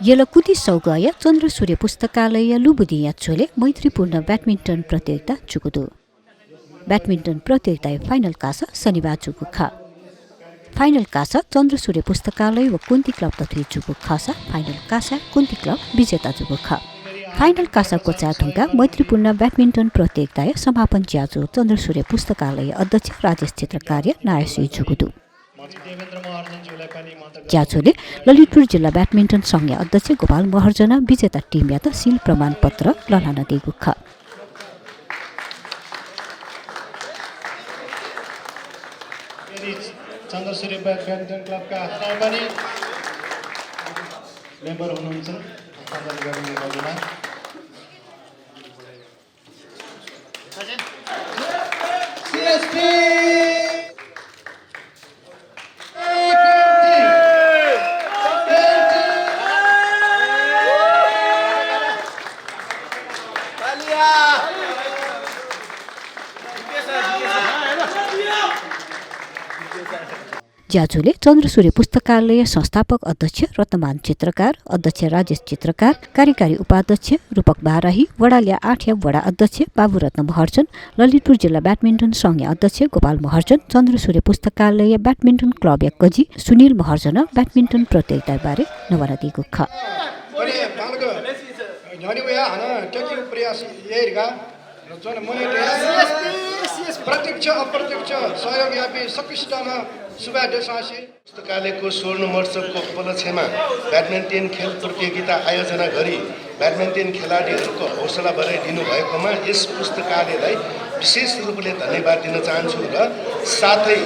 यलकुती सौगय चन्द्र सूर्य पुस्तकालय लुबुदिया चोले मैत्रीपूर्ण ब्याडमिन्टन प्रतियोगिता चुकुदु ब्याडमिन्टन प्रतियोगिता फाइनल कास शनिबार चुकु ख फाइनल कास चन्द्र सूर्य पुस्तकालय व कुन्ती क्लब तथ्वी चुकु खसा फाइनल कासा कुन्ती क्लब विजेता चुकु ख फाइनल कासा कोचा ढुङ्गा मैत्रीपूर्ण ब्याडमिन्टन प्रतियोगिता समापन च्याजो चन्द्र सूर्य पुस्तकालय अध्यक्ष राजेश क्षेत्रकार्य नायसी चुकुदु च्याचोले ललितपुर जिल्ला ब्याडमिन्टन संघ अध्यक्ष गोपाल महर्जना विजेता टिम या त सील प्रमाणपत्र ललान दिएको ख चन्द्र सूर्य ब्याडमिन्टन क्लबका पनि मेम्बर हुनुहुन्छ सम्मान गर्ने गर्दिन ज्याजुले चन्द्र सूर्य पुस्तकालय संस्थापक अध्यक्ष रत्नमान चित्रकार अध्यक्ष राजेश चित्रकार कार्यकारी उपाध्यक्ष रूपक बाराही वडाल्या 8 वडा अध्यक्ष बाबुरत्न महर्जन ललितपुर जिल्ला ब्याडमिन्टन संघ अध्यक्ष गोपाल महर्जन चन्द्र सूर्य पुस्तकालय ब्याडमिन्टन क्लब या कजी सुनिल महर्जन ब्याडमिन्टन प्रतियोगिता बारे नवना दिएको ख प्रत्यक्ष अप्रत्यक्ष सहयोगव्यापी सकृष्टमा पुस्तकालयको 16 वर्षको उपलक्ष्यमा ब्याडमिन्टन खेल प्रतियोगिता आयोजना गरी ब्याडमिन्टन खेलाडीहरूको हौसला बढाइदिनु भएकोमा यस पुस्तकालयलाई विशेष रूपले धन्यवाद दिन चाहन्छु र साथै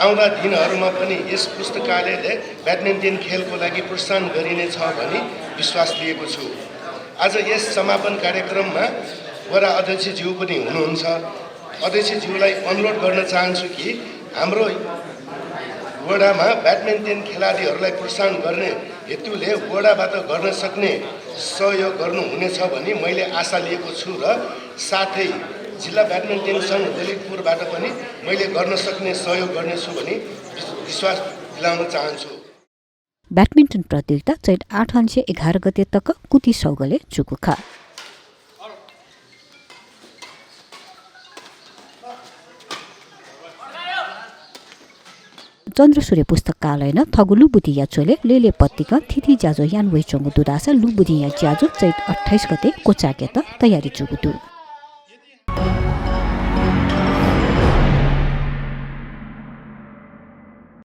आउँदा दिनहरूमा पनि यस पुस्तकालयले ब्याडमिन्टन खेलको लागि प्रोत्साहन गरिनेछ भनी विश्वास लिएको छु। आज यस समापन कार्यक्रममा वडा अध्यक्षज्यू पनि हुनुहुन्छ। अध्यक्षज्यूलाई अनुरोध गर्न चाहन्छु कि हाम्रो वडामा ब्याडमिन्टन खेलाडीहरूलाई प्रोत्साहन गर्ने हेतुले वडाबाट गर्न सक्ने सहयोग गर्नुहुनेछ भनी मैले आशा लिएको छु र साथै जिल्ला ब्याडमिन्टन सङ्घ ललितपुरबाट पनि मैले गर्न सक्ने सहयोग गर्नेछु भनी विश्वास दिलाउन चाहन्छु। ब्याडमिन्टन प्रतियोगिता चैत 8 गते तक कुती सौगले चुकु ख चन्द्र सूर्य पुस्तकालय न थगुलु बुदिया चोले लेले पत्तिका थिथि जाजो यान वैचोंगु दुदासा लु बुदिया ज्याजो चैत 28 गते कोचाके त तयारी चुगुदु।